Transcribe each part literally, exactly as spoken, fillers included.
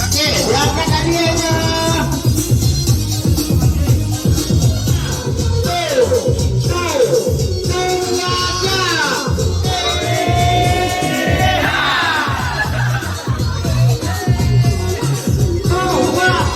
Oke, berangkat hadiahnya. Tuh, tuh, tuh, raja. Tuh, raja.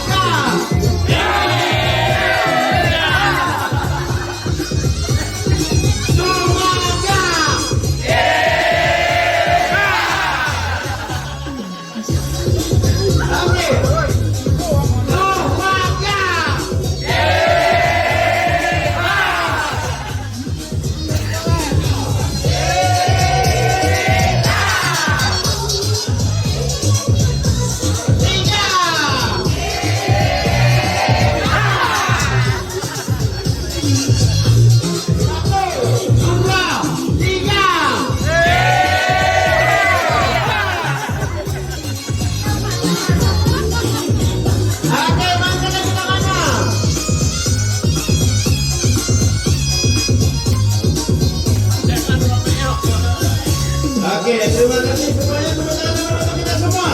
Oke, terima kasih semuanya, tepuk tangan dulu untuk kita semua.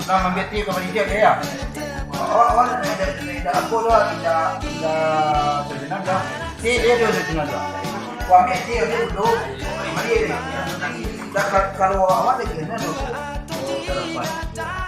Lah, mambiak ti ka panitia dia, ya? Awak, awak indak, indak apo doh, indak, indak terkenal doh. Ti, dia, dia terkenal doh. Kau ambiak ti, dia dulu. Mari, dia. Dah, ka-, kalau awak terkenal doh. Oh, tak dapat.